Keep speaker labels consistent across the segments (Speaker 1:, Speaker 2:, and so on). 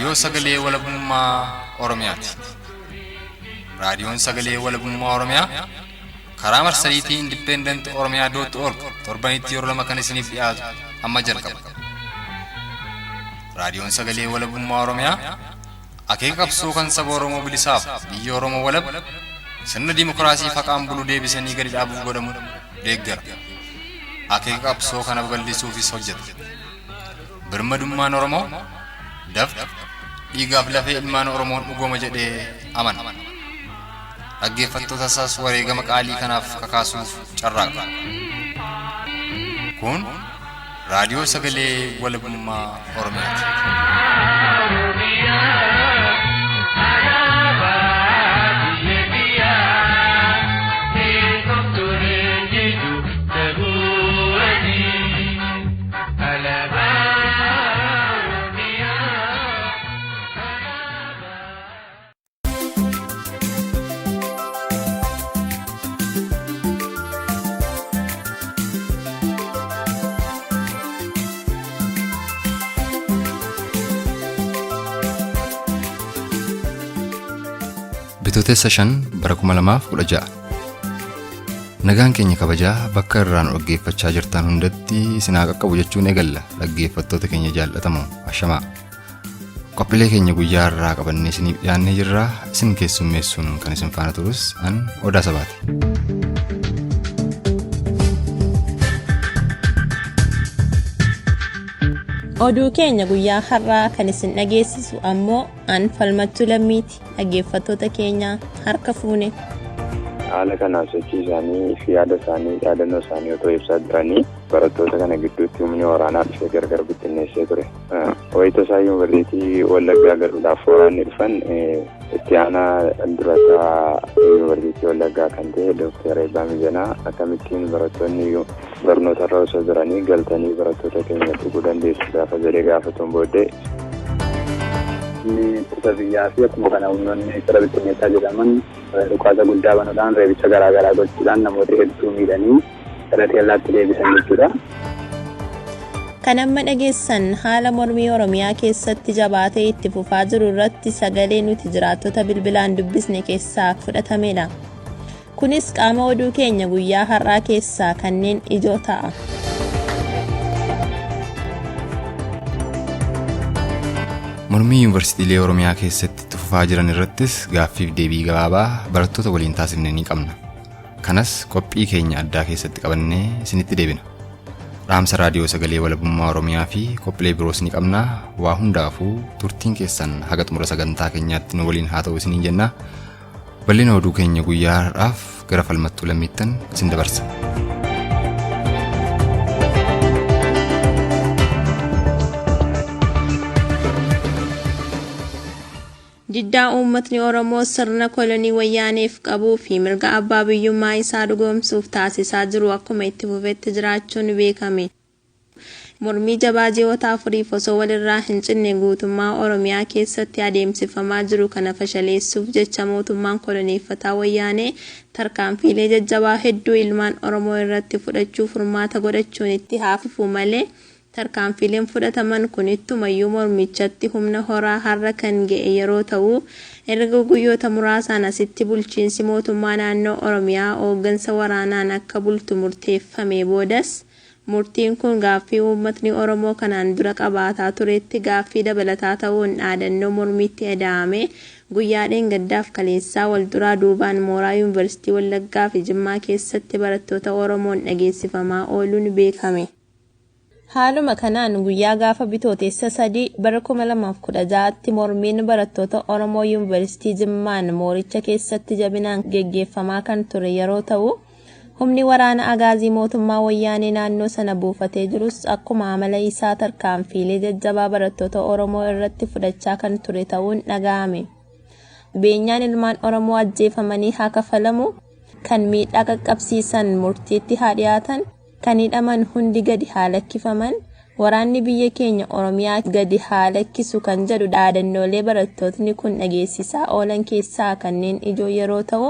Speaker 1: Raadiyoo Sagalee Walabummaa Oromiyaati. Raadiyoon Sagalee Walabummaa Oromiyaa karaa marsariitii Independent Oromiyaa dot org torbanitti yeroo lama kan isiniif dhiyaatu amma jalqaba. Raadiyoon Sagalee Walabummaa Oromiyaa akeeka qabsoo kan saba Oromoo bilisaaf biyya Oromoo walab sirna dimookiraasii faqaan bulu deebisanii gadi dhaabuuf godhamu deeggara. Akeeka qabsoo kana babal'isuufis hojjeta. Birmadummaan Oromoo dafqa dhiigaaf lafee ilmaan Oromoon dhugooma jedhee amana. Dhaggeeffattoota isaas wareegama qaalii kanaaf kakaasuuf carraaqa. Kun raadiyoo sagalee walabummaa Oromiyaati. Bitootessa 5 bara 2016. Nagaan keenya kabajaa bakka irraa nu dhaggeeffachaa jirtan hundatti isin haa qaqqabu jechuun eegalla dhaggeeffattoota keenya jaallatamoo ashamaa. Qophiilee keenya guyyaa irraa qabannee isiniif dhiyaannee jirra isin keessummeessuun kan isin faana turus an Odaa Sabaati.
Speaker 2: Oduu keenya guyyaa har'aa kan isin dhageessisu ammoo an Falmattuu Lammiiti. Dhaggeeffattoota keenya harka fuune.
Speaker 3: Haala kanaan sochii isaanii fi yaada isaanii dhaadannoo isaanii otoo ibsaa jiranii barattoota kana gidduutti humni waraanaa dhufee gargar bittinneessee ture. Wayita isaa yuunivarsiitii Wallaggaa galuudhaaf waraanni dhufan itti aanaa durataa yuunivarsiitii Wallaggaa kan ta'e Dooktar Eebbaa Mijanaa akkamittiin barattoonni barnoota irra osoo jiranii galtanii barattoota keenya tuquu dandeessu gaafa jedhee gaafatuun booddee.
Speaker 4: Humni ittisa biyyaa fi akkuma kana humnoonni fira bittinneessaa jedhaman dhukaasa guddaa banuudhaan reebicha garaa garaa gochuudhaan namoota hedduu miidhanii gara teellaatti deebisan jechuudha.
Speaker 2: Kan amma dhageessan haala mormii Oromiyaa keessatti jabaatee itti fufaa jiru irratti sagalee nuti jiraattota bilbilaan dubbisne keessaa fudhatamedha. Kunis qaama oduu keenya guyyaa har'aa keessaa kanneen ijoo ta'a.
Speaker 1: Mormii yuunivarsiitiilee Oromiyaa keessatti itti fufaa jiran irrattis gaaffiif deebii gabaabaa barattoota waliin taasifne ni qabna. Kanas qophii keenya addaa keessatti qabannee isinitti deebina. Dhaamsa raadiyoo sagalee walabummaa Oromiyaa fi qophiilee biroos ni qabna. Waa hundaafuu turtiin keessan haga xumura sagantaa keenyaatti nu waliin haa ta'u isiniin jenna. Bal'ina oduu keenya guyyaa har'aaf gara Falmattuu Lammiittan isin dabarsa.
Speaker 2: Diddaa uummatni Oromoo sirna kolonii Wayyaaneef qabuu fi mirga abbaa biyyummaa isaa dhugoomsuuf taasisaa jiru akkuma itti fufetti jiraachuun beekame. Mormii jabaa ji'oota afuriif osoo walirraa hin cinne guutummaa Oromiyaa keessatti adeemsifamaa jiru kana fashaleessuuf jecha mootummaan koloneeffataa Wayyaanee tarkaanfiilee jajjabaa hedduu ilmaan Oromoo irratti fudhachuu furmaata godhachuun itti haa fufu malee tarkaanfiileen fudhataman kun ittumayyuu mormichatti humna horaa har'a kan ga'e yeroo ta'u erga guyyoota muraasaan asitti bulchiinsi mootummaa naannoo Oromiyaa ooggansa waraanaan akka bultu murteeffamee boodas Murtiin kun gaaffii uummatni Oromoo kanaan dura qabaataa turetti gaaffii dabalataa ta'uun dhaadannoo mormiitti eda'amee guyyaa dheengaddaaf kaleessaa walduraa duubaan mooraa Yuunivarsiitii Wallaggaa fi Jimmaa keessatti barattoota Oromoon dhageessifamaa ooluun beekame. Haaluma kanaan guyyaa gaafa Bitootessa 3 bara 2016tti mormiin barattoota Oromoo Yuunivarsiitii Jimmaan mooricha keessatti jabinaan geggeeffamaa kan ture yeroo ta'u, Humni waraana Agaazii mootummaa Wayyaanee naannoo sana buufatee jirus akkuma amala isaa tarkaanfiilee jajjabaa barattoota Oromoo irratti fudhachaa kan ture ta'uun dhaga'ame. Beenyaan ilmaan Oromoo ajjeefamanii haa kafalamu, kan miidhaa qaqqabsiisan murtiitti haa dhiyaatan, kan hidhaman hundi gadi haa lakkifaman, waraanni biyya keenya Oromiyaa gadi haa lakkisu kan jedhu dhaadannoolee barattootni kun dhageessisaa oolan keessaa kanneen ijoo yeroo ta'u,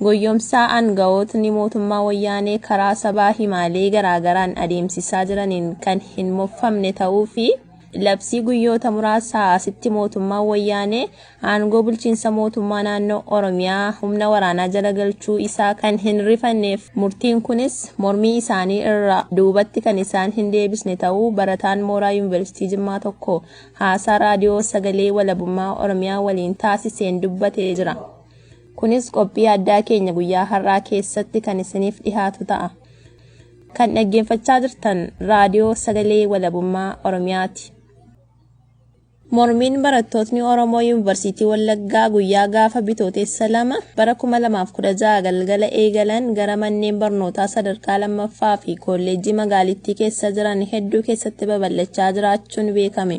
Speaker 2: Goyyomsaa aangawootni mootummaa Wayyaanee karaa sabaa himaalee garaagaraan adeemsisaa jiraniin kan hin moffamne ta'uu fi Labsii guyyoota muraasaa asitti mootummaan Wayyaanee aangoo bulchiinsa mootummaa naannoo Oromiyaa humna waraanaa jala galchuu isaa kan hin rifanneef, murtiin kunis mormii isaanii irraa duubatti kan isaan hin deebisne ta'uu barataan mooraa Yuunivarsiitii Jimmaa tokko haasaa raadiyoo Sagalee Walabummaa Oromiyaa waliin taasiseen dubbatee jira. Kunis qophii addaa keenya guyyaa har'aa keessatti kan isiniif dhihaatu ta'a. Kan dhaggeeffachaa jirtan raadiyoo Sagalee Walabummaa Oromiyaati. Mormiin barattootni Oromoo Yuunivarsiitii Wallaggaa guyyaa gaafa Bitootessa 2 bara 2016 galgala eegalan gara manneen barnootaa sadarkaa lammaffaa fi kolleejjii magaalittii keessa jiran hedduu keessatti babal'achaa jiraachuun beekame.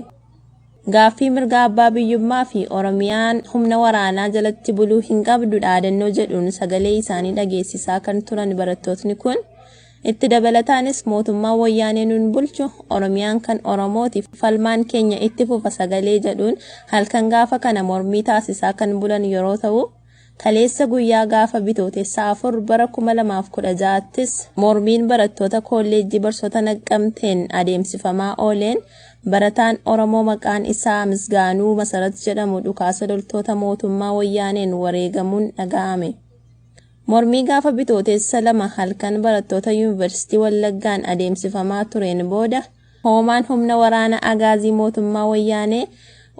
Speaker 2: Gaaffii mirga abbaa biyyummaa fi Oromiyaan humna waraanaa jalatti buluu hin qabdu dhaadannoo jedhuun sagalee isaanii dhageessisaa kan turan barattootni kun, itti dabalataanis mootummaan Wayyaanee nuun bulchu, Oromiyaan kan Oromooti, falmaan keenya itti fufa sagalee jedhuun halkan gaafa kana mormii taasisaa kan bulan yeroo ta'u, kaleessa guyyaa gaafa Bitootessa 4 bara 2016ttis mormiin barattoota kolleejjii barsoota Naqqamteen adeemsifamaa ooleen barataan Oromoo maqaan isaa Misgaanuu Masarat jedhamu dhukaasa loltoota mootummaa Wayyaaneen wareegamuun dhaga'ame. Mormii gaafa Bitootessa 2 halkan barattoota Yuunivarsiitii Wallaggaan adeemsifamaa tureen booda hoomaan humna waraana agaazii mootummaa Wayyaanee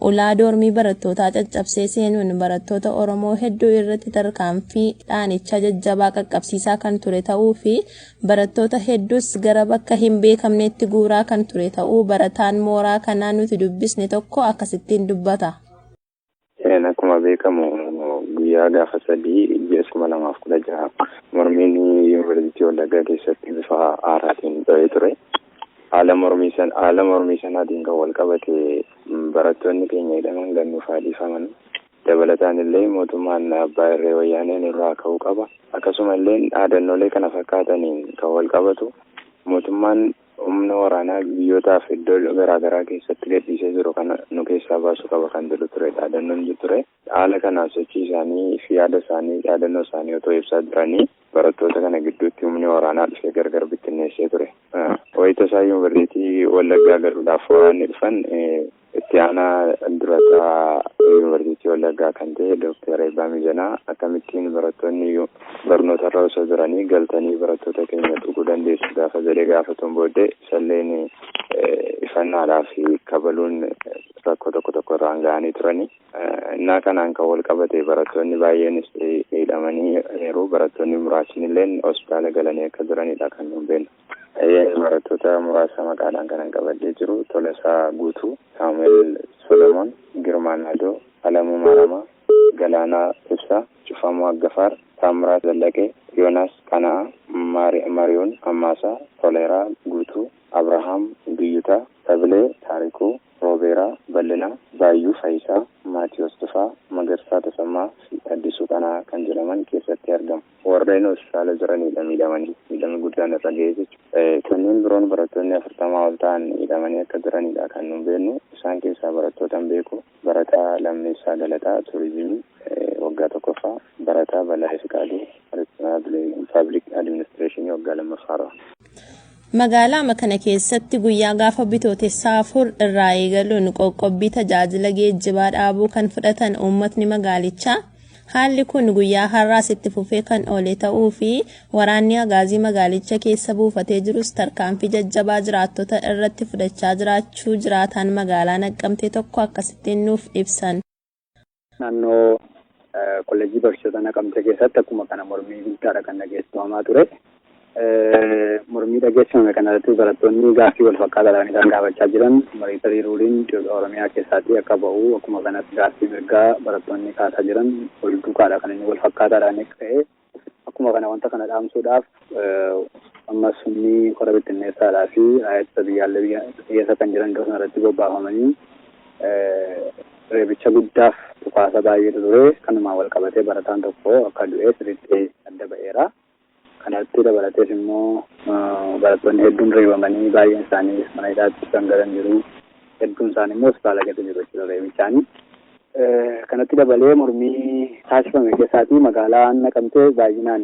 Speaker 2: ulaa doormii barattootaa caccabsee seenuun barattoota Oromoo hedduu irratti tarkaanfii dhaanichaa jajjabaa qaqqabsiisaa kan ture ta'uu fi barattoota hedduus gara bakka hin beekamnetti guuraa kan ture ta'uu barataan mooraa kanaa nuti dubbisne tokko akkasittiin dubbata.
Speaker 3: Akkuma beekamu guyyaa gaafa 3 ji'a 2016 mormiin Yuunivarsiitii Wallaggaa keessatti bifa haaraatiin dho'ee ture. Haala mormii sanaatiin kan wal qabate barattoonni keenya hidhaman gannuuf dhiifaman. Dabalataan illee mootummaan abbaa irree Wayyaaneen irraa ka'uu qaba. Akkasuma illee dhaadannoolee kana fakkaataniin kan wal qabatu mootummaan humna waraanaa biyyootaaf iddoo garaagaraa keessatti gadhiisee jiru kana nu keessaa baasuu qaba kan jedhu ture dhaadannoon ture. Haala kanaan sochii isaanii fi yaada isaanii dhaadannoo isaanii otoo ibsaa jiranii barattoota kana gidduutti humni waraanaa dhufee gargar bittinneessee ture. Wayita isaa Yuunivarsiitii Wallaggaa galuudhaaf waraanni dhufan itti aanaa durataa Yuunivarsiitii Wallaggaa kan ta'e Dooktar Eebbaa Mijanaa akkamittiin barattoonni barnoota irra osoo jiranii galtanii barattoota keenya tuquu dandeessu gaafa jedhee gaafatuun booddee isalleen ifannaadhaa fi kabaluun rakkoo tokko tokko irraan ga'anii turani. Innaa kanaan kan wal qabate barattoonni baay'eenis hidhamanii yeroo barattoonni muraasni illee hospitaala galanii akka jiranidha kan nuun beeknu. Barattoota muraasa maqaadhaan kanan qabadhee jiru Tolasaa Guutuu, Saamu'eel Solomoon, Girmaa Naadoo, Alamuu Maramaa, Galaanaa Ibsaa, Cufamuu Aggafaar, Taamiraat Zallaqee, Yoonaas Qana'aa, Mariyoon Ammaasaa, Toleeraa Guutuu, Abrahaam Biyyutaa, Tabilee Taarikuu, Roobeeraa Bal'inaa, Baayyuu Fayisaa, Maatiyos Tufaa, Magarsaa Tasammaa fi Addisuu Qana'aa kan jedhaman keessatti argamu. Warreen hospitaala jiranidha miidhamanii, miidhamni guddaan irra ga'ee jechuudha. Kanneen biroon barattoonni 40 ol ta'an miidhamanii akka jiranidha kan nuun beeknu. Isaan keessaa barattoota hin beeku. Barataa Lammeessaa Galataa Turizimii waggaa 1ffaa, barataa Balaa Fiqaaduu Paablik Adiministireeshinii waggaa 2ffaarra.
Speaker 2: Magaalaa kana keessatti guyyaa gaafa Bitootessa 4 irraa eegaluun qoqqobbii tajaajila geejjibaa dhaabuu kan fudhatan uummatni magaalichaa, haalli kun guyyaa har'aas itti fufee kan oole ta'uu fi waraanni agaazii magaalicha keessa buufatee jirus tarkaanfii jajjabaa jiraattota irratti fudhachaa jiraachuu jiraataan magaalaa Naqqamtee tokko akkasittiin nuuf ibsan.
Speaker 4: Naannoo kolleejjii barsiisota Naqamtee keessatti akkuma kana mormii guddaadha kan dhageessifamaa ture. Mormii dhageessifame kanarratti barattoonni gaaffii wal fakkaataadhaan isaan gaafachaa jiran military ruleiin Oromiyaa keessaatii akka ba'u, akkuma kanas gaaffii mirgaa barattoonni kaasaa jiran wal duukaadha kan inni wal fakkaataadhaan ka'e. Akkuma kana wanta kana dhaamsuudhaaf ammas humni kora bittinneessaadhaa fi ittisa biyyaallee biyya keessa kan jiran iddoo sanarratti bobbaafamanii reebicha guddaaf dhukaasa baay'eetu ture. Kanumaan wal qabatee barataan tokko akka du'e sirriitti adda ba'eera. Kanatti dabalatees immoo barattoonni hedduun reebamanii baay'een isaanii mana hidhaatti kan galan jiru. Hedduun isaanii immoo hospitaala keessa jiru jechuudha reebichaani. Kanatti dabalee mormii taasifame keessaatii magaalaan Naqamtee baay'inaan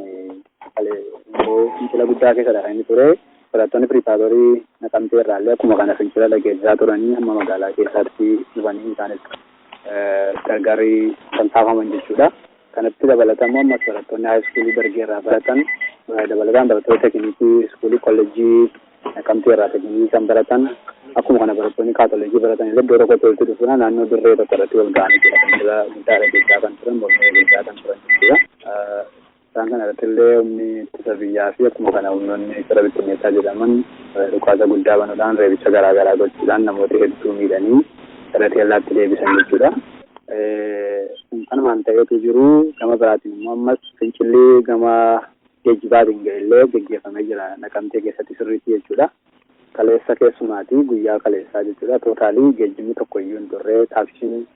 Speaker 4: fincila guddaa keessadha kan inni ture. Barattoonni piripaatorii Naqamtee irraallee akkuma kana fincila dhageessisaa turanii hamma magaalaa keessaatti dhufanii isaanis gargaarii tamsaafaman jechuudha. Kanatti dabalataan ammas barattoonni haayiskuulii Dargee irraa baratan dabalataan barattoota teeknikii iskuulii kolleejjii Naqamtee irraa teeknikii kan baratan akkuma kana barattoonni kaatolikii baratan illee iddoo tokkotti walitti dhufuudhaan naannoo dirree tokko irratti wal ga'anii jira. Fincila guddaa dhageessisaa kan turan mormii dhageessisaa kan turan jechuudha. Isaan kana irratti illee humni ittisa biyyaa fi akkuma kana humnoonni gara bittinneessaa jedhaman dhukaasa guddaa banuudhaan reebicha garaa garaa gochuudhaan namoota hedduu miidhanii gara teellaatti deebisan jechuudha. Kanumaan ta'eetu jiru gama biraatiin immoo ammas fincilli gama geejjibaatiin ga'ellee geggeeffamee jira Naqamtee keessatti sirriitti jechuudha. Kaleessa keessumaati guyyaa kaleessaa jechuudha. Tootaalii geejjibni tokko iyyuu hin turre, taaksiin,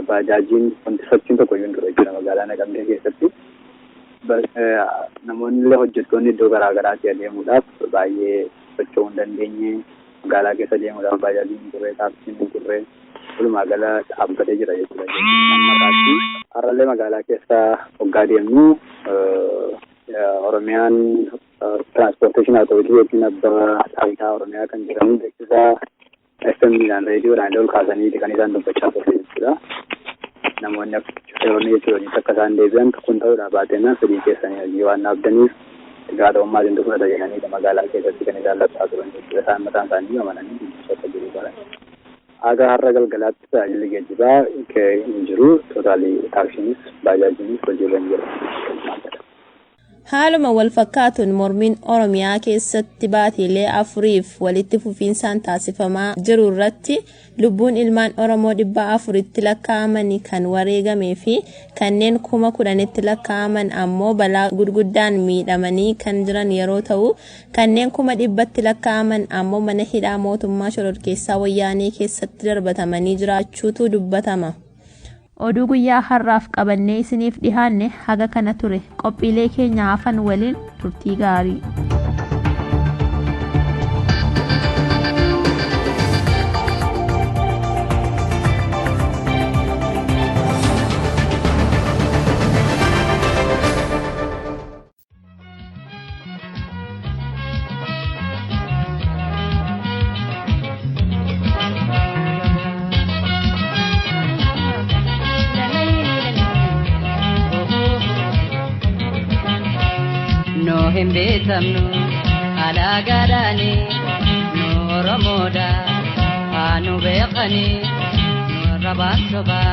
Speaker 4: baajaajiin wanti sochiin tokko iyyuu hin turre jechuudha magaalaa Naqamtee keessatti. Namoonni illee hojjettoonni iddoo garaa garaatti adeemuudhaaf baay'ee socho'uu hin dandeenye, magaalaa keessa deemuudhaaf baajaajiin hin turre, taaksiin hin turre, walumaa gala dhaabbatee jira jechuudha. Har'allee magaalaa keessa hoggaa deemnu Oromiyaan Transportation Authority yookiin abbaa taayitaa Oromiyaa kan jedhamu beeksisa FM-dhaan reediyoodhaan ol kaasanii kan isaan dubbachaa ture jechuudha. Namoonni shofeeronni jechuudha hojiitti akka isaan deebi'an kun ta'uudhaa baateenaan fedhii keessanii hojii waan dhaabdaniif gaafatamummaa isintu fudhata jedhaniidha magaalaa keessatti kan isaan labsaa turan jechuudha. Isaan mataan isaanii amananii dubbisuu akka jiru baran. Haga har'a galgalaatti tajaajilli geejjibaa hin jiru. Tootaalii taaksiinis baajaajiinis hojiirra hin jiru.
Speaker 2: Haaluma wal fakkaatuun mormiin Oromiyaa keessatti baatiilee afuriif walitti fufiinsaan taasifamaa jiru irratti lubbuun ilmaan Oromoo 400tti lakkaa'aman kan wareegamee fi kanneen 10,000tti lakkaa'aman ammoo balaa gurguddaan miidhamanii kan jiran yeroo ta'u, kanneen 100,000tti lakkaa'aman ammoo mana hidhaa mootummaa shororkeessaa wayyaanee keessatti darbatamanii jiraachuutu dubbatama. Oduu guyyaa har'aaf qabannee isiniif dhihaanne haga kana ture. Qophiilee keenya hafan waliin turtii gaarii.
Speaker 5: Beekamnu alaagaadhaani nu Oromoodha haa nu beekani nu rabaan sobaa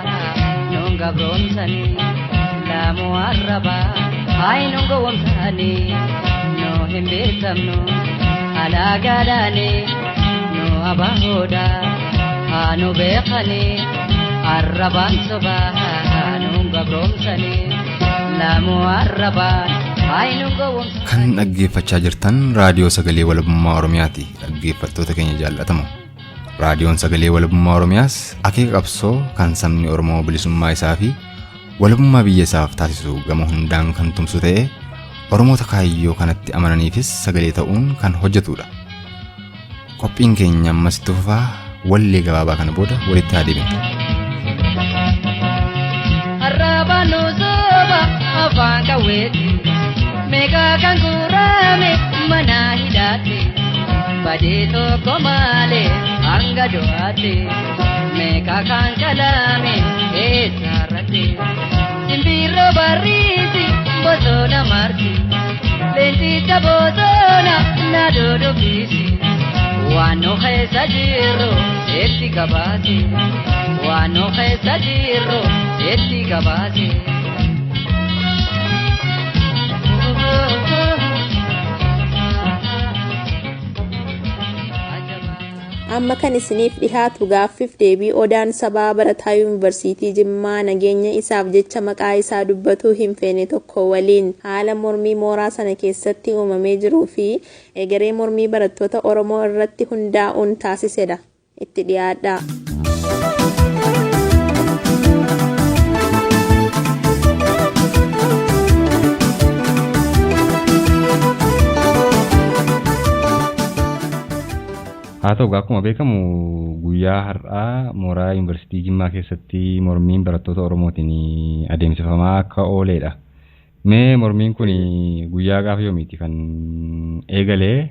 Speaker 5: nu gabroomsani laamuu arrabaa haa nu gowwomsani nu hin beekamnu alaagaadhaani nu abaahoodha haa nu beekani arrabaan sobaa nu gabroomsani laamuu arrabaa.
Speaker 1: Kan dhaggeeffachaa jirtan raadiyoo sagalee walabummaa Oromiyaati. Dhaggeeffattoota keenya jaallatamu. Raadiyoon sagalee walabummaa Oromiyaas akeeka qabsoo kan sabni Oromoo bilisummaa isaa fi walabummaa biyya isaaf taasisu gama hundaan kan tumsu ta'ee Oromoota kaayyoo kanatti amananiifis sagalee ta'uun kan hojjetudha. Qophiin keenya ammas itti fufaa wallee gabaabaa kana booda walitti haa deebinu.
Speaker 5: Arraba nu soba afaan qawweeti. Meeqa kan guurame mana hidhaatti badii tokko malee hanga du'aatti meeqa kan qalame eessarratti simbirroo barriisi bosona marti leencicha bosona na dudubbiisi waan nu keessa jirru itti gabaasi waan nu keessa jirru itti gabaasi.
Speaker 2: Amma kan isiniif dhihaatu gaaffiif deebii Odaan Sabaa barataa Yuunivarsiitii Jimmaa nageenya isaaf jecha maqaa isaa dubbatuu hin feene tokko waliin haala mormii mooraa sana keessatti uumamee jiruu fi egeree mormii barattoota Oromoo irratti hundaa'uun taasisedha. Itti dhiyaadhaa.
Speaker 1: Haa ta'u akkuma beekamu guyyaa har'aa mooraa Yuunivarsiitii Jimmaa keessatti mormiin barattoota Oromootiin adeemsifamaa akka ooledha. Mee mormiin kun guyyaa gaafa yoomiiti kan eegalee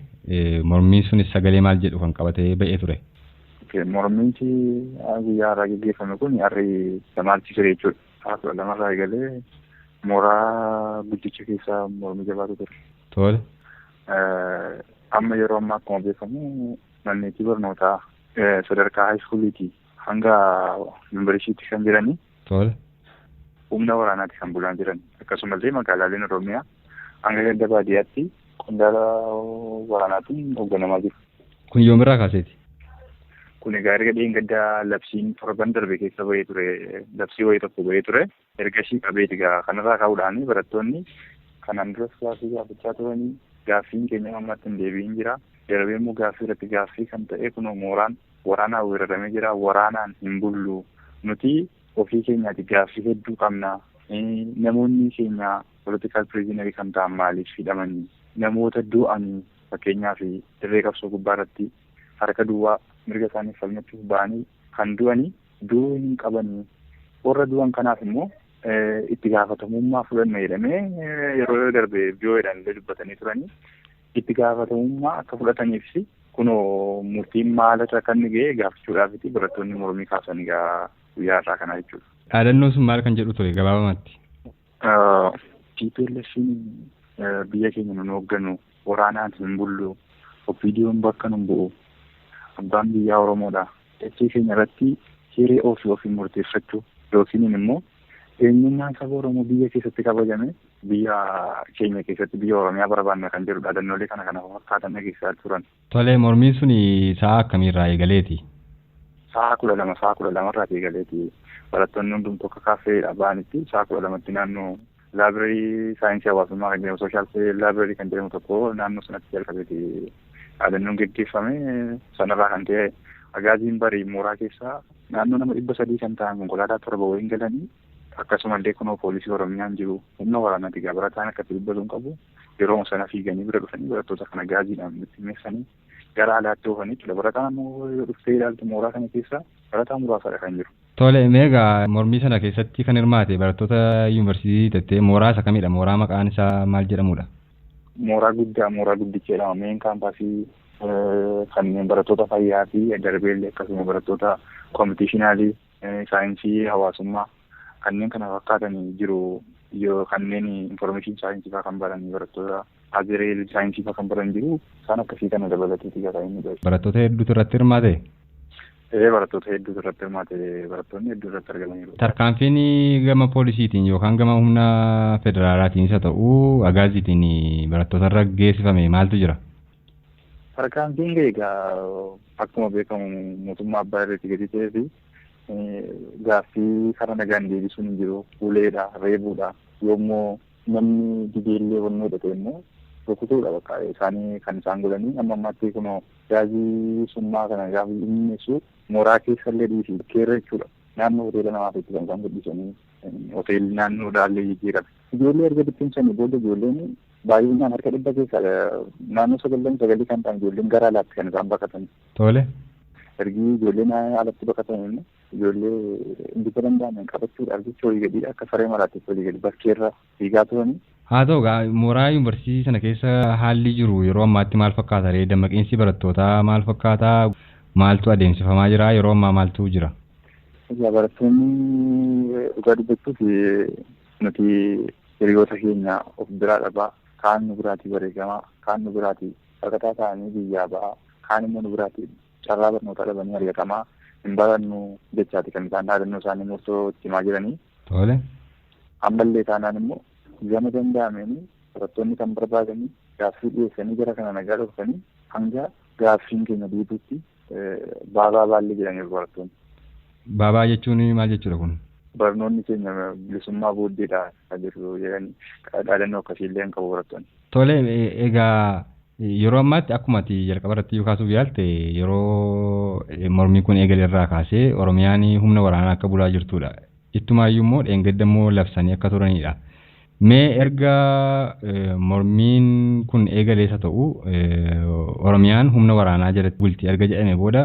Speaker 1: Mormiin sunis sagalee maal jedhu kan qabatee ba'ee ture?
Speaker 4: Mormiin guyyaa har'aa geggeeffame kun har'i lamaatti ture jechuudha. Sa'a 12rraa eegalee mooraa guddicha keessaa mormii jabaatu ture.
Speaker 1: Tole.
Speaker 4: Amma yeroo ammaa akkuma beekamu manneetii barnootaa sadarkaa haayiskuuliitii hanga yuunivarsiitii kan jiranii.
Speaker 1: Tole.
Speaker 4: Humna waraanaati kan bulaa jiran. Akkasumallee magaalaaleen Oromiyaa hanga ganda baadiyyaatti qondaala waraanaatiin hoogganamaa jiru.
Speaker 1: Kun yoomirraa kaaseeti?
Speaker 4: Kun egaa erga dheengaddaa labsiin torban darbe keessa bahee ture, labsii wayii tokko bahee ture. Ergasii qabeeti egaa kanarraa ka'uudhaan barattoonni kanaan duras gaaffii gaafachaa turanii gaaffiin keenya ammaatti hin deebi'in jira. Darbee immoo gaaffii irratti gaaffii kan ta'e kunoo mooraan waraanaan weeraramee jira. Waraanaan hin bullu. Nuti ofii keenyaati gaaffii hedduu qabna. Namoonni keenya political prisoner kan ta'an maaliif hidhamanii? Namoota du'anii fakkeenyaaf dirree qabsoo gubbaa irratti harka duwwaa mirga isaanii falmachuuf ba'anii kan du'anii du'uu hin qabanii. Warra du'an kanaaf immoo itti gaafatamummaa fudhanna jedhamee yeroo darbe biyyoodhaan illee dubbatanii turanii itti gaafatamummaa akka fudhataniif kunoo murtiin maalirra kan inni ga'e gaafachuudhaafiti barattoonni mormii kaasan egaa guyyaa har'aa kanaa jechuudha.
Speaker 1: Dhaadannoon sun maal kan jedhu ture gabaabumatti?
Speaker 4: TPLF'n biyya keenya nun hoogganu, waraanaan hin bullu, OPDO'n bakka nun bu'u, abbaan biyyaa Oromoodha. Dachee keenya irratti hiree ofii ofiin murteeffachuu yookiin immoo eenyummaan saba Oromoo biyya keessatti kabajame biyya keenya keessatti biyya Oromiyaa barbaanna kan jedhu dhaadannoolee kana kana fakkaatan dhageessisaa turan.
Speaker 1: Tole, mormiin sun sa'a akkamiirraa eegaleeti?
Speaker 4: Sa'a 12 sa'a 12rraa eegaleeti. Barattoonni hundumtuu akka kaaffeedha ba'anitti sa'a 12tti naannoo laabireerii saayinsii hawaasummaa kan jedhamu sooshaal laabireerii kan jedhamu tokko naannoo sanatti jalqabeeti dhaadannoon geggeeffame. Sanarraa kan ta'e agaaziin barii mooraa keessaa naannoo nama 300 kan ta'an konkolaataa 7 waliin galanii akkasumallee kunoo poolisii Oromiyaan jiru humna waraanaati egaa barataan akkatti dubbatu hin qabu yeroo sana fiiganii bira dhufanii barattoota kana gaaziidhaan bittinneessanii gara alaatti oofanii jechuudha. Barataan ammoo yoo dhuftee ilaaltu mooraa kana keessa barataa muraasadha kan jiru.
Speaker 1: Tole, meegaa mormii sana keessatti kan hirmaate barattoota yuunivarsiitii tettee mooraa isa kamidha? Mooraa maqaan isaa maal jedhamudha?
Speaker 4: Mooraa guddaa, mooraa guddicha jedhama. Meen kaampaasii kanneen barattoota fayyaa fi darbeellee akkasuma barattoota koompitiishinaalii saayinsii hawaasummaa kanneen kana fakkaatan jiru. Yoo kanneen information saayinsii fa'aa kan baran barattoota azireel saayinsii fa'aa kan baran jiru isaan akkasii kana dabalateeti kan inni godhe.
Speaker 1: Barattoota hedduutu irratti hirmaate?
Speaker 4: Barattoota hedduutu irratti hirmaate, barattoonni hedduu irratti argamaniiru.
Speaker 1: Tarkaanfiin gama poolisiitiin yookaan gama humna federaalaatiin isa ta'u agaaziitiin barattoota irra geessifame maaltu jira?
Speaker 4: Tarkaanfiin egaa akkuma beekamu mootummaa abbaa irratti gadi ta'ee fi gaaffii karaa nagaan deebisuun hin jiru. Uleedha, reebuudha. Yoommoo namni dideellee wanni godhate immoo rukutuudha bakka isaanii kan isaan godhanii amma ammaatti kunoo gaazii summaa kana gaafa innisu mooraa keessallee dhiisi keerra jechuudha. Naannoo hoteela namaaf itti kan isaan guddisanii hoteelli naannoo daallee jijjiirame. Ijoollee erga bittinsanii booda ijoolleen baay'inaan harka 100 keessaa naannoo 99 kan ta'an ijoolleen gara alaatti kan isaan baqatan.
Speaker 1: Tole.
Speaker 4: Ergi ijoolleen alatti baqatan immoo ijoollee bifa danda'ameen qabachuudhaaf jecha olii gadi akka saree maraatti olii gadi bakkeerra fiigaa turanii.
Speaker 1: Haa ta'u egaa mooraa yuunivarsiitii sana keessa haalli jiru yeroo ammaatti maal fakkaata ree? Dammaqiinsi barattootaa maal fakkaata? Maaltu adeemsifamaa jira? Yeroo ammaa maaltu jira?
Speaker 4: Egaa barattoonni dhugaa dubbachuuf nuti hiriyoota keenya of biraa dhabaa, kaan nu biraatii wareegamaa, kaan nu biraatii baqataa ta'anii biyyaa ba'aa, kaan immoo nu biraatii carraa barnootaa dhabanii ari'atamaa hin barannu jechaati kan isaan dhaadannoo isaanii murtoo itti himaa jiranii.
Speaker 1: Tole.
Speaker 4: Ammallee taanaan immoo gama danda'ameen barattoonni kan barbaadanii gaaffii dhiyeessanii gara kana nagaa dhorkanii hanga gaaffiin keenya deebi'utti baabaa baallee jedhaniiru barattoonni.
Speaker 1: Baabaa jechuun maal jechuudha kun?
Speaker 4: Barnoonni keenya bilisummaa booddeedha kan jedhu jedhanii dhaadannoo akkasiillee hin qabu barattoonni.
Speaker 1: Tole, egaa yeroo ammaatti akkuma ati jalqaba irratti yoo kaasuuf yaalte yeroo mormiin kun eegale irraa kaasee Oromiyaan humna waraanaa akka bulaa jirtudha. Ittumaayyuu immoo dheengadda immoo labsanii akka turanidha. Mee erga mormiin kun eegalees haa ta'u Oromiyaan humna waraanaa jalatti bulti erga jedhame booda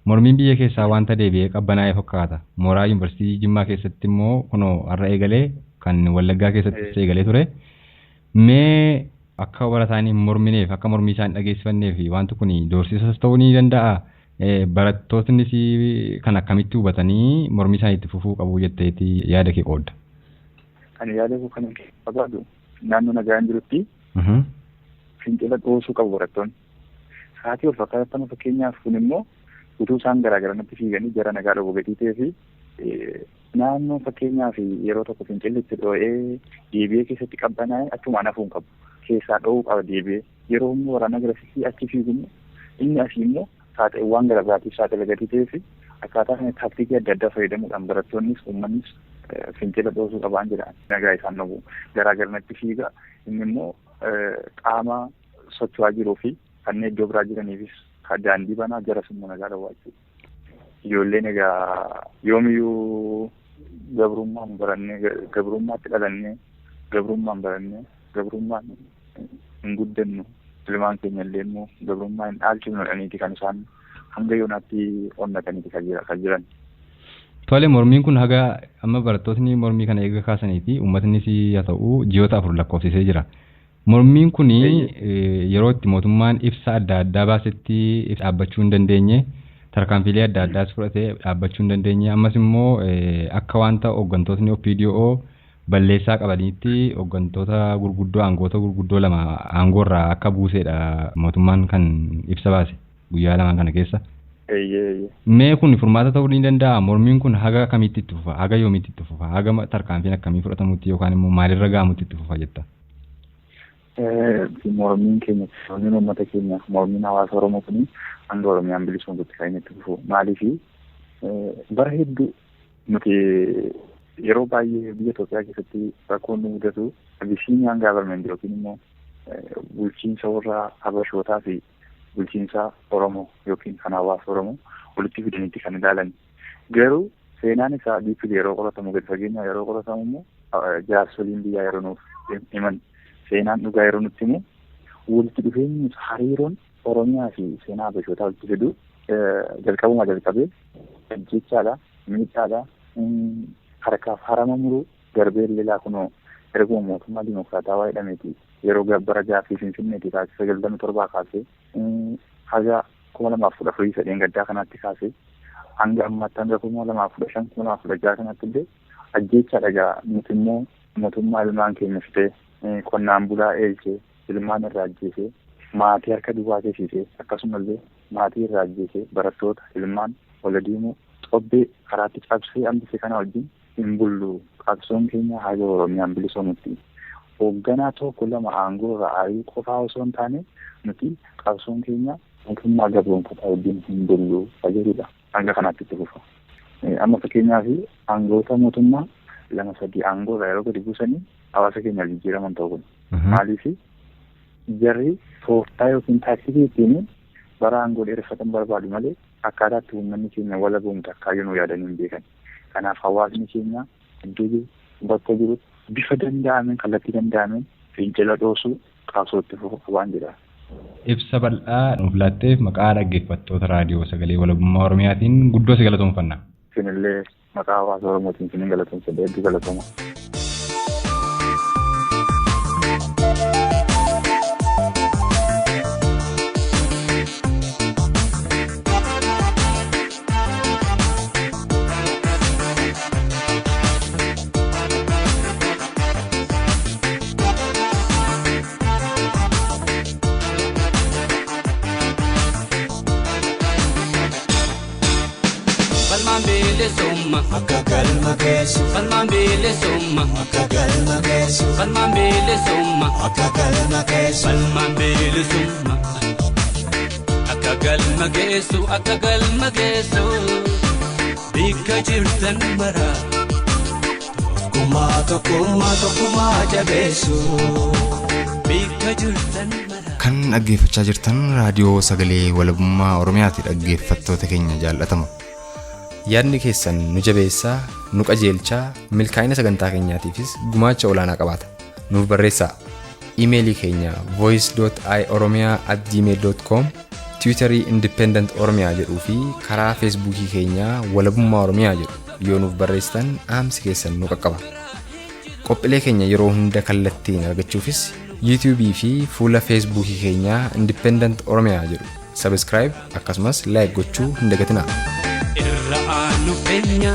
Speaker 1: mormiin biyya keessaa wanta deebi'ee qabbanaa'ee fakkaata. Mooraa yuunivarsiitii Jimmaa keessatti immoo kunoo har'a eegalee kan Wallaggaa keessattis eegalee ture. Mee Akka barataan hin mormineef akka mormii isaan dhageessifanneef wanti kun doorsisas ta'uu ni danda'a. Barattootnis kan akkamitti hubatanii mormii isaanii itti fufuu qabu jetteeti yaada kee qoodda.
Speaker 4: Ani yaada koo kan barbaadu naannoo nagaan jirutti fincila dhoosuu qabu barattoonni. Sa'aatii wal fakkaatan fakkeenyaaf kun immoo utuu isaan garaagaranatti fiiganii jara nagaa dhowwu gatii ta'ee fi naannoo fakkeenyaaf yeroo tokko fincilli itti dho'ee deebi'ee keessatti qabbanaa'e achumaan hafuu hin qabu. Keessaa dho'uu qaba deebi'ee. Yeroo humni waraanaa garasitti achi fiigu inni asii immoo saaxiluuwwan gara biraatiif saaxila gatii ta'ee fi akkaataa kana taaktikii adda addaa fayyadamuudhaan barattoonnis uummannis fincila dhoosuu qabaan jedha. Nagaa isaan dhowwu garaagaranatti fiiga inni immoo qaama socho'aa jiruu fi kanneen iddoo biraa jiraniifis daandii banaa jara summa nagaa dhowwaa jechuudha. Ijoolleen egaa yoomiyyuu gabrummaan barannee gabrummaatti dhalannee gabrummaan barannee gabrummaan hin guddannu ilmaan keenya illee immoo gabrummaa hin dhaalchifnu jedhaniiti kan isaan hanga yoonaatti onnataniiti kan jiran.
Speaker 1: Tole mormiin kun haga amma barattootni mormii kana eega kaasanii fi uummatnis haa ta'u ji'oota 4 lakkoofsisee jira. Mormiin kun yeroo itti mootummaan ibsa adda addaa baasetti dhaabbachuu hin dandeenye tarkaanfiilee adda addaas fudhatee dhaabbachuu hin dandeenye ammas immoo akka wanta hooggantootni OPDO balleessaa qabaniitti hooggantoota gurguddoo aangoota gurguddoo 2 aangoorraa akka buusedha mootummaan kan ibsa baase guyyaa 2 kana keessa. Mee kun furmaata ta'uu ni danda'a? Mormiin kun haga kamitti itti fufa? Haga yoomitti itti fufa? Haga tarkaanfiin akkamii fudhatamutti yookaan immoo maalirra ga'amutti itti fufa jetta?
Speaker 4: Mormiin keenya mormiin uummata keenya mormiin hawaasa Oromoo kun hanga Oromiyaan bilisoomtutti kan inni itti fufu. Maaliif bara hedduu nuti yeroo baay'ee biyya Itoophiyaa keessatti rakkoon nu mudatu Abisiiniyaan gaavarmenti yookiin immoo bulchiinsa warra Habashootaa fi bulchiinsa Oromoo yookiin kan hawaasa Oromoo walitti fidanitti kan ilaalan. Garuu seenaan isaa diippili yeroo qoratamu gadi fageenyaa yeroo qoratamu immoo jaarsoliin biyyaa yeroo nuuf himan seenaan dhugaa yeroo nutti himu walitti dhufeenyi hariiroon Oromiyaa fi seenaa Habashootaa walitti fidu jalqabumaa jalqabee ajjechaadha, miidhaadha, harkaaf harama muruu garbee lelaa kunoo erguma mootummaa dimokiraatawaa jedhameeti yeroo bara gaaffii Finfinneeti kaasee 97 kaasee haga 2014 sadeen gaddaa kanaatti kaasee hanga ammaatti hanga 2015 2016 kanaatti illee ajjechaadha. Egaa nuti immoo mootummaa ilmaan keenya fitee qonnaan bulaa eelchee ilmaan irraa ajjeesee maatii harka duwwaa teessisee akkasumallee maatii irraa ajjeesee barattoota ilmaan wal diimuu xobbee karaatti cabsee hambise kana wajjin hin bullu. Qabsoon keenya haga Oromiyaan bilisoomutti hoogganaa 1 2 aangoo irraa ari'uu qofaa osoo hin taane nuti qabsoon keenya mootummaa gabroonfataa wajjin hin bullu jedhudha. Hanga kanaatti itti fufa. Amma fakkeenyaaf aangoota mootummaa 2 3 aangoo irraa yeroo gadi buusanii hawaasa keenya jijjiiraman ta'u kun. Maaliif jarri tooftaa yookiin taaksii ittiin bara aangoo dheereffatan barbaadu malee akkaataa itti uummanni keenya walaboomtu akkaayyuu nu yaadanii hin beekan. Kanaaf hawaasni keenya iddoo jiru bakka jiru bifa danda'ameen kallattii danda'ameen fincila dhoosuu qabsootti fufuu qabaan jedha.
Speaker 1: Ibsa bal'aa nuuf laatteef maqaa dhaggeeffattoota raadiyoo sagalee walabummaa Oromiyaatiin guddoo si galatoomfanna.
Speaker 4: Isinillee maqaa hawaasa Oromootiin isin galatoomfadha, hedduu galatooma.
Speaker 6: Akka galma geessu falmaan bilisummaa akka galma geessu falmaan bilisummaa akka galma geessu falmaan bilisummaa akka galma geessu akka galma geessu bikka jirtan mara tokkummaa tokkummaa tokkummaa jabeessu bikka jirtan mara.
Speaker 1: Kan dhaggeeffachaa jirtan raadiyoo sagalee walabummaa Oromiyaati dhaggeeffattoota keenya jaallatamu. Yaadni keessan nu jabeessaa, nu qajeelchaa, milkaa'ina sagantaa keenyaatiifis gumaacha olaanaa qabaata. Nuuf barreessaa. Iimeelii keenya voice.ioromia@gmail.com, Tiwiitarii Independent Oromiyaa jedhuu fi karaa Feesbuukii keenyaa Walabummaa Oromiyaa jedhu yoo nuuf barreessitan dhaamsi keessan nu qaqqaba. Qophiilee keenya yeroo hunda kallattiin argachuufis YouTube fi fuula Feesbuukii keenyaa Independent Oromiyaa jedhu subscribe akkasumas like gochuu hin dagatinaa.
Speaker 6: Irra aanu keenya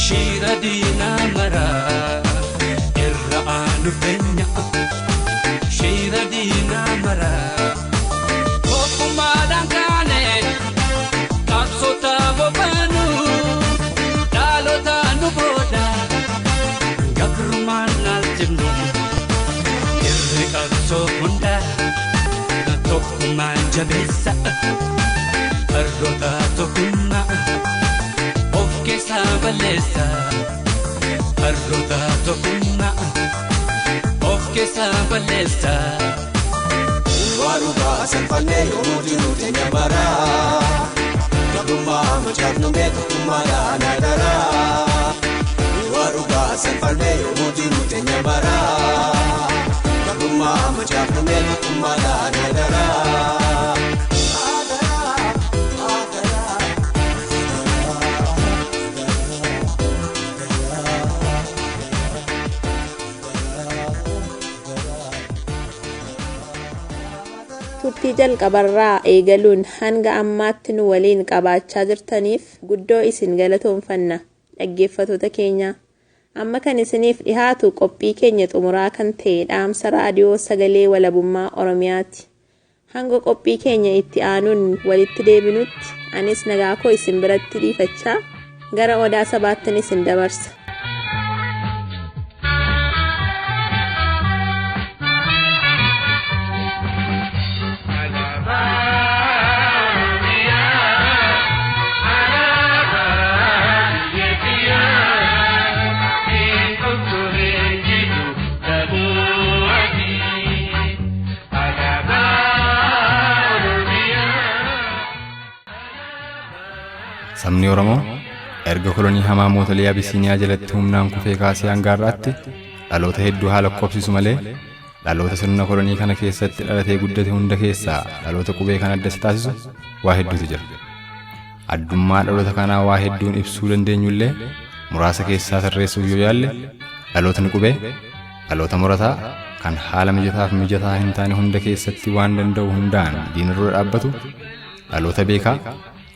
Speaker 6: shira diinaa maraa. Irra aanu keenya shira diinaa maraa. Tokkummaadhaan kaane qabsoota bobaanu dhaloota nu booda gabrummaan laalchifnu. Irri qabsoo hundaa tokkummaan jabeessa. Fardoota tokkummaa of keessaa balleessa. Fardoota tokkummaa of keessaa balleessa.
Speaker 7: Walumaa salphannee yoomuu jiru teenya baraa. Gabrummaa macaafnumee tokkummaadhaan adaraa. Walumaa salphannee yoomuu jiru teenya baraa. Gabrummaa macaafnumee tokkummaadhaan adaraa.
Speaker 2: Turtii jalqabarraa eegaluun hanga ammaatti nu waliin qabaachaa jirtaniif guddoo isin galatoonfanna dhaggeeffattoota keenya. Amma kan isiniif dhihaatu qophii keenya xumuraa kan ta'e dhaamsa raadiyoo sagalee walabummaa Oromiyaati. Hanga qophii keenya itti aanuun walitti deebinutti anis nagaa koo isin biratti dhiifachaa gara odaa sabaattin isin dabarsa.
Speaker 1: Sabni Oromoo erga kolonii hamaa mootolee Abisiiniyaa jalatti humnaan kufee kaasee hanga har'aatti dhaloota hedduu haa lakkoofsisu malee dhaloota sirna kolonii kana keessatti dhalatee guddate hunda keessaa dhaloota qubee kan adda isa taasisu waa hedduutu jira. Addummaa dhaloota kanaa waa hedduun ibsuu dandeenyullee muraasa keessaa tarreessuuf yoo yaalle dhalootni qubee dhaloota murataa kan haala mijataaf mijataa hin taane hunda keessatti waan danda'u hundaan diina dura dhaabbatu, dhaloota beekaa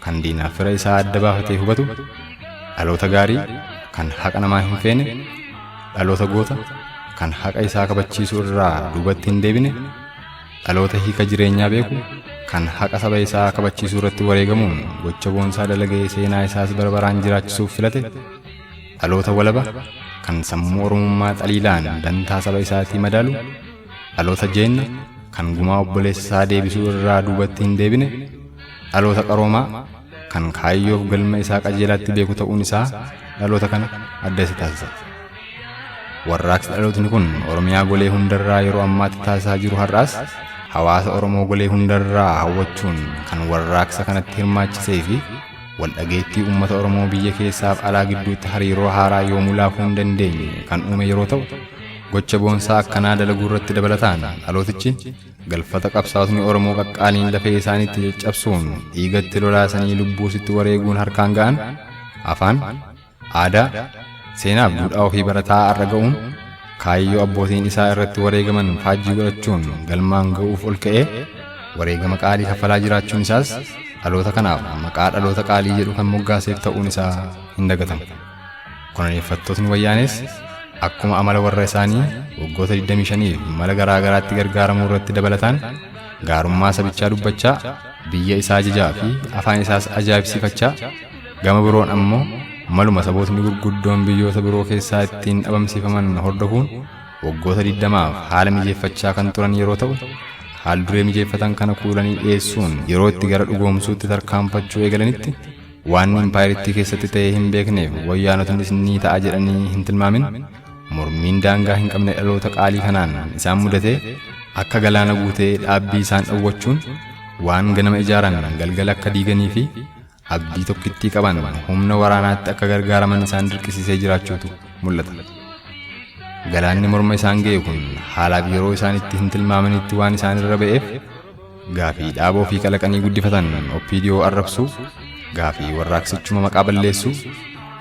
Speaker 1: kan diinaaf fira isaa adda baafatee hubatu, dhaloota gaarii kan haqa namaa hin feene, dhaloota goota kan haqa isaa kabachiisuu irraa duubatti hin deebine, dhaloota hiika jireenyaa beeku kan haqa saba isaa kabachiisuu irratti wareegamuun gocha boonsaa dalagee seenaa isaas bara baraan jiraachisuuf filate, dhaloota walaba kan sammuu Oromummaa xaliilaan dantaa saba isaatii madaalu, dhaloota jeenna kan gumaa obboleessa isaa deebisuu irraa duubatti hin deebine, dhaloota qaroomaa kan kaayyoof galma isaa qajeelaatti beeku ta'uun isaa dhaloota kana adda isa taasisa. Warraaqsi dhalootni kun Oromiyaa golee hundarraa yeroo ammaatti taasisaa jiru har'aas hawaasa Oromoo golee hundarraa hawwachuun kan warraaqsa kanatti hirmaachisee fi waldhageettii uummata Oromoo biyya keessaaf alaa gidduutti hariiroo haaraa yoomuu laafuu hin dandeenye kan uume yeroo ta'u, gocha boonsaa akkanaa dalaguu irratti dabalataan dhalootichi galfata qabsaa'otni Oromoo qaqqaaliin lafee isaaniitti caccabsuun dhiigatti lolaasanii lubbuusitti wareeguun harkaan ga'an afaan, aadaa, seenaaf duudhaa ofii barataa har'a ga'uun kaayyoo abbootiin isaa irratti wareegaman faajjii godhachuun galmaan ga'uuf ol ka'ee wareegama qaalii kaffalaa jiraachuun isaas dhaloota kanaaf maqaa dhaloota qaalii jedhu kan moggaaseef ta'uun isaa hin dagatamu. Koloneeffattootni wayyaanes akkuma amala warra isaanii waggoota 25f mala garaa garaatti gargaaramuu irratti dabalataan gaarummaa sabichaa dubbachaa biyya isaa jajaa fi afaan isaas ajaa'ibsiifachaa gama biroon ammoo maluma sabootni gurguddoon biyyoota biroo keessaa ittiin dhabamsiifaman hordofuun waggoota 20f haala mijeeffachaa kan turan yeroo ta'u, haal duree mijeeffatan kana kuulanii dhiyeessuun yeroo itti gara dhugoomsuutti tarkaanfachuu eegalanitti waan impaayiritti keessatti ta'ee hin beekneef wayyaanotnis ni ta'a jedhanii hin tilmaamin mormiin daangaa hin qabne dhaloota qaalii kanaan isaan mudatee akka galaana guutee dhaabbii isaan dhowwachuun waan ganama ijaaran galgala akka diiganii fi abdii tokkittii qaban humna waraanaatti akka gargaaraman isaan dirqisiisee jiraachuutu mul'ata. Galaanni morma isaan ga'e kun haalaaf yeroo isaan itti hin tilmaamanitti waan isaan irra ba'eef gaafii dhaaba ofii kalaqanii guddifatan OPDO arrabsuu, gaafii warraaqsichuma maqaa balleessuu,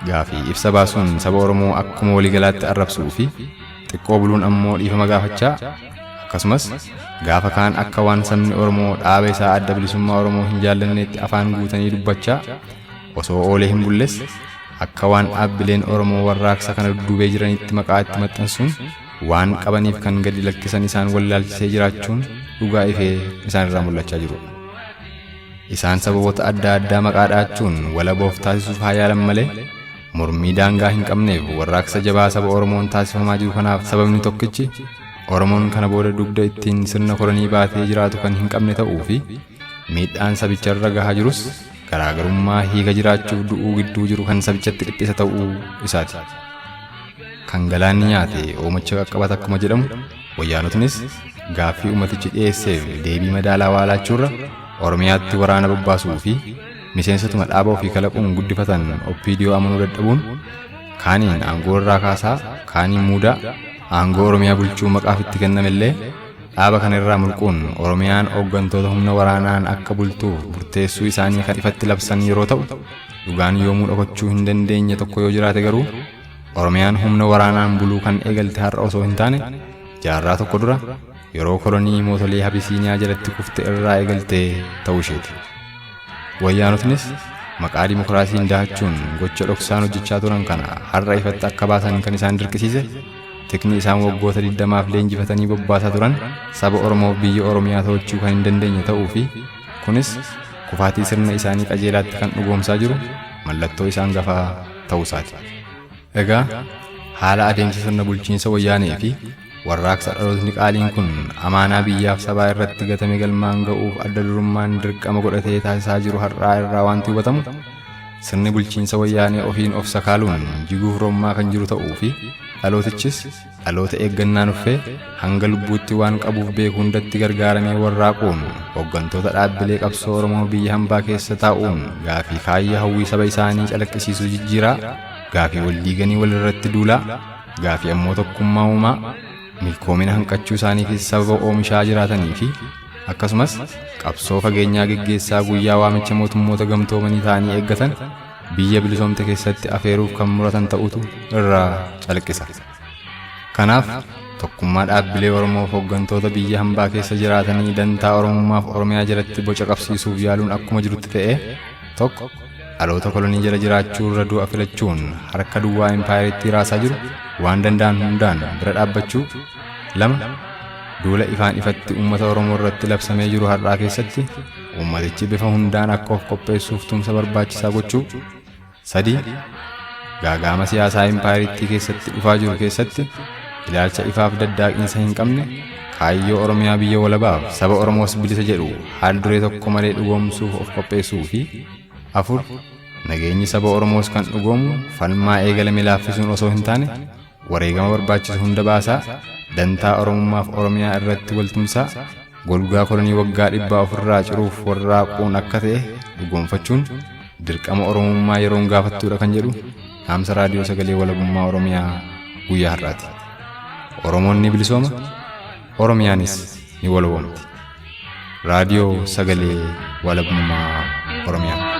Speaker 1: gaafii ibsa baasuun saba Oromoo akkuma waliigalaatti arrabsuu fi xiqqoo buluun ammoo dhiifama gaafachaa Akkasumas gaafa kaan akka waan sabni Oromoo dhaaba isaa Adda Bilisummaa Oromoo hin jaallanneetti afaan guutanii dubbachaa osoo oolee hin bulles akka waan dhaabbileen Oromoo warraaqsa kana dudduubee jiranitti maqaa itti maxxansuun waan qabaniif kan gadi lakkisan isaan wallaalchisee jiraachuun dhugaa ifee isaan irraa mul'achaa jirudha. Isaan sababoota adda addaa maqaa dha'achuun walaba of taasisuuf haa yaalan malee mormii daangaa hin qabneef warraaqsa jabaa saba Oromoon taasifamaa jiru kanaaf sababni tokkichi Oromoon kana booda dugda ittiin sirna kolonii baatee jiraatu kan hin qabne ta'uu fi miidhaan sabicharra gahaa jirus garaagarummaa hiika jiraachuuf du'uu gidduu jiru kan sabichatti dhiphisa ta'uu isaati. Kan galaanni nyaate oomacha qaqqabata akkuma jedhamu wayyaanotnis gaaffii uummatichi dhiyeesseef deebii madaalawaa laachuurra Oromiyaatti waraana bobbaasuu fi miseensotuma dhaaba ofii kalaquun guddifatan OPDO amanuu dadhabuun kaaniin aangoo irraa kaasaa kaaniin muudaa aangoo Oromiyaa bulchuu maqaaf itti kennamellee dhaaba kana irraa mulquun Oromiyaan hooggantoota humna waraanaan akka bultuuf murteessuu isaanii kan ifatti labsan yeroo ta'u dhugaan yoomuu dhokachuu hin dandeenye tokko yoo jiraate garuu Oromiyaan humna waraanaan buluu kan eegalte har'a osoo hin taane jaarraa tokko dura yeroo kolonii mootolee Habisiiniyaa jalatti kufte irraa eegalte ta'uu isheeti. Wayyaanotnis maqaa dimokiraasiin dahachuun gocha dhoksaan hojjechaa turan kana har'a ifatti akka baasan kan isaan dirqisiise tikni isaan waggoota 20f leenjifatanii bobbaasaa turan saba Oromoof biyya Oromiyaa to'achuu kan hin dandeenye ta'uu fi kunis kufaatii sirna isaanii qajeelaatti kan dhugoomsaa jiru mallattoo isaan gafaa ta'uu isaati. Egaa haala adeemsa sirna bulchiinsa wayyaanee fi warraaqsa dhalootni qaaliin kun amaanaa biyyaaf sabaa irratti gatame galmaan ga'uuf adda durummaan dirqama godhatee taasisaa jiru har'aa irraa wanti hubatamu sirni bulchiinsa wayyaanee ofiin of sakaaluun jiguuf rommaa kan jiru ta'uu fi dhalootichis dhaloota eeggannaan uffee hanga lubbuutti waan qabuuf beeku hundatti gargaaramee warraaquun hooggantoota dhaabbilee qabsoo Oromoo biyya hambaa keessa taa'uun gaafii kaayya hawwii saba isaanii calaqqisiisuu jijjiiraa gaafii wal diiganii walirratti duulaa gaafii ammoo tokkummaa uumaa milkoomina hanqachuu isaaniifis sababa oomishaa jiraatanii fi akkasumas qabsoo fageenyaa geggeessaa guyyaa waamicha mootummoota gamtoomanii ta'anii eeggatan biyya bilisoomte keessatti afeeruuf kan muratan ta'utu irraa calaqqisa. Kanaaf tokkummaa dhaabbilee Oromoof hooggantoota biyya hambaa keessa jiraatanii dantaa Oromummaaf Oromiyaa jalatti boca qabsiisuuf yaaluun akkuma jirutti ta'ee tokko dhaloota kolonii jala jiraachuu irra du'a filachuun harka duwwaa impaayeritti raasaa jiru waan danda'an hundaan bira dhaabbachuu lama duula ifaan ifatti uummata Oromoo irratti labsamee jiru har'aa keessatti uummatichi bifa hundaan akka of qopheessuuf tumsa barbaachisaa gochuu sadii gaagaama siyaasaa impaayeritti keessatti dhufaa jiru keessatti ilaalcha ifaaf daddaaqiinsa hin qabne kaayyoo Oromiyaa biyya walabaaf saba Oromoos bilisa jedhu haal duree tokko malee dhugoomsuuf of qopheessuu fi afur nageenyi saba Oromoos kan dhugoomu falmaa eegalame laaffisuun osoo hin taane wareegama barbaachisu hunda baasaa dantaa Oromummaaf Oromiyaa irratti waltumsaa golgaa kolonii waggaa 100 ofirraa ciruuf warraaquun akka ta'e dhugoomfachuun dirqama Oromummaa yeroon gaafattuudha kan jedhu dhaamsa raadiyoo sagalee walabummaa Oromiyaa guyyaa har'aati. Oromoon ni bilisooma, Oromiyaanis ni walaboomti. Raadiyoo sagalee walabummaa Oromiyaa.